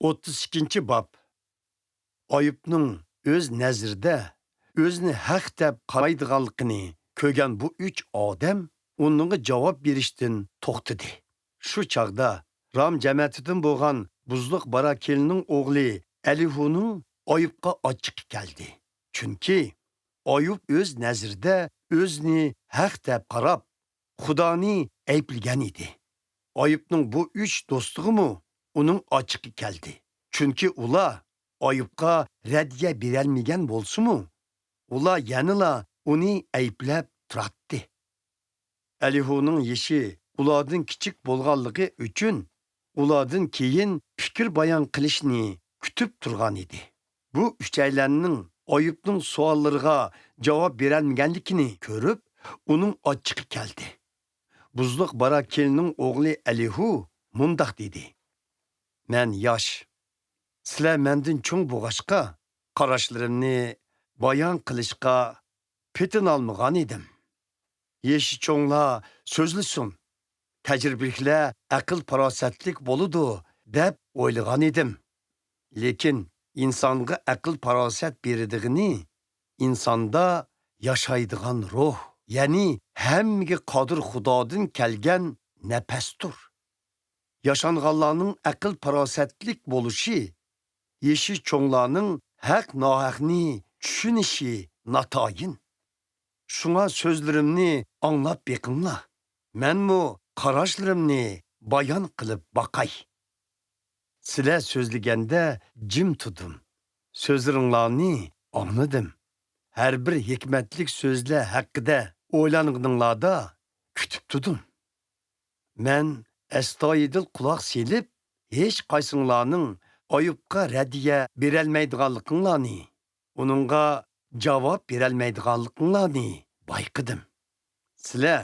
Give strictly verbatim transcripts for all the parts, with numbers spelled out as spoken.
ئوتتۇز ئىككىنچى باب. ئايۇبنىڭ ئۆز نەزىرىدە ئۆزىنى ھەق دەپ قارايدىغانلىقىنى كۆرگەن بۇ ئۈچ ئادەم ئۇنىڭغا جاۋاب بېرىشتىن توختىدى. شۇ چاغدا رام جەمەتىدىن بولغان بۇزلۇق باراكىلنىڭ ئوغلى ئەلىھۇنىڭ ئايۇبقا ئاچچىقى كەلدى. چۈنكى ئايۇب ئۆز نەزىرىدە ئۆزىنى ھەق دەپ قاراپ، خۇدانى ئەيىبلىگەن ئىدى. ئايۇبنىڭ بۇ ئۈچ دوستىغىمۇ ئۇنىڭ ئاچچىقى كەلدى. چۈنكى ئۇلار ئايۇبقا رەددىيە بېرەلمىگەن بولسىمۇ، ئۇلار يەنىلا ئۇنى ئەيىبلەپ تۇراتتى. ئەلىھۇنىڭ يېشى ئۇلاردىن كىچىك بولغانلىقى ئۈچۈن، ئۇلاردىن كېيىن پىكىر بايان قىلىشنى كۈتۈپ تۇرغان ئىدى. بۇ ئۈچەيلەننىڭ ئايۇبنىڭ سوئاللىرىغا جاۋاب بېرەلمىگەنلىكىنى كۆرۈپ، ئۇنىڭ ئاچچىقى كەلدى. بۇزلۇق باراكىلنىڭ ئوغلى ئەلىھۇ مۇنداق دېدى: «مەن ياش. سىلەر مەندىن چوڭ بولغاچقا، قاراشلىرىمنى بايان قىلىشقا پېتىنالمىغان ئىدىم. يېشى چوڭلار سۆزلىسۇن، تەجرىبىلىكلەر ئەقىل-پاراسەتلىك بولىدۇ دەپ ئويلىغان ئىدىم. لېكىن ئىنسانغا ئەقىل-پاراسەت بېرىدىغىنى ئىنساندا ياشايدىغان روھ، يەنى ھەممىگە قادىر خۇدادىن كەلگەن نەپەستۇر. ياشانغانلارنىڭ ئەقىل-پاراسەتلىك بولۇشى، يېشى چوڭلارنىڭ ھەق-ناھەقنى چۈشىنىشى ناتايىن. شۇڭا سۆزلىرىمنى ئاڭلاپ بېقىڭلار، مەنمۇ قاراشلىرىمنى بايان قىلىپ باقاي. سىلەر سۆزلىگەندە جىم تۇردۇم، سۆزلىرىڭلارنى ئاڭلىدىم. ھەر بىر ھېكمەتلىك سۆزلەر ھەققىدە ئويلانغىنىڭلاردا كۈتۈپ تۇردۇم. مەن ئەستايىدىل قۇلاق سېلىپ، ھېچقايسىڭلارنىڭ ئايۇبقا رەددىيە بېرەلمەيدىغانلىقىڭلارنى، ئۇنىڭغا جاۋاب بېرەلمەيدىغانلىقىڭلارنى بايقىدىم. سىلەر،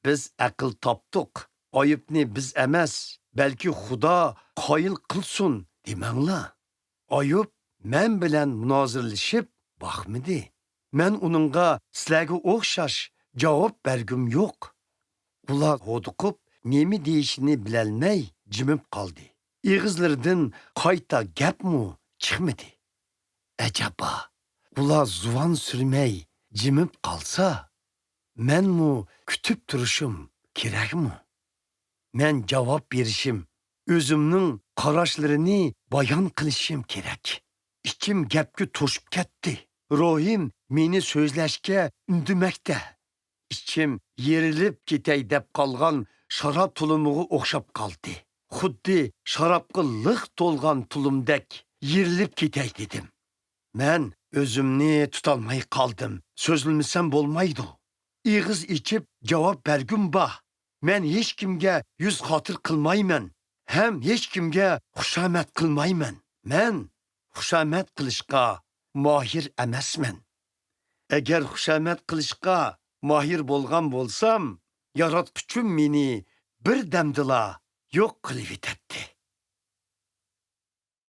'بىز ئەقىل تاپتۇق، ئايۇبنى بىز ئەمەس، بەلكى خۇدا قايىل قىلسۇن' دېمەڭلار. ئايۇب مەن بىلەن مۇنازىرىلىشىپ باقمىدى. مەن ئۇنىڭغا سىلەرگە ئوخشاش جاۋاب بەرگۈم يوق.» ئۇلار ھودۇقۇپ، نېمە دېيىشىنى بىلەلمەي جىمىپ قالدى. ئېغىزلىرىدىن قايتا گەپمۇ چىقمىدى. ئەجەبا، ئۇلار زۇۋان سۈرمەي جىمىپ قالسا، مەنمۇ كۈتۈپ تۇرۇشۇم كېرەكمۇ؟ مەن جاۋاب بېرىشىم، ئۆزۈمنىڭ قاراشلىرىنى بايان قىلىشىم كېرەك. ئىچىم گەپكە توشۇپ كەتتى. روھىم مېنى سۆزلەشكە ئۈندىمەكتە. ئىچىم يېرىلىپ كېتەي دەپ قالغان شاراب تۇلۇمىغا ئوخشاپ قالدى. خۇددى شارابقا لىق تولغان تۇلۇمدەك يېرىلىپ كېتەي دېدىم. مەن ئۆزۈمنى تۇتالماي قالدىم. سۆزلىمىسەم بولمايدۇ. ئېغىز ئېچىپ جاۋاب بەرگۈم بار. مەن ھېچكىمگە يۈز خاتىر قىلمايمەن ھەم ھېچكىمگە خۇشامەت قىلمايمەن. مەن خۇشامەت قىلىشقا ماھىر ئەمەسمەن. ئەگەر خۇشامەت قىلىشقا ماھىر بولغان بولسام، ياراتقۇچىم مېنى بىر دەمدىلا يوق قىلىۋېتەتتى.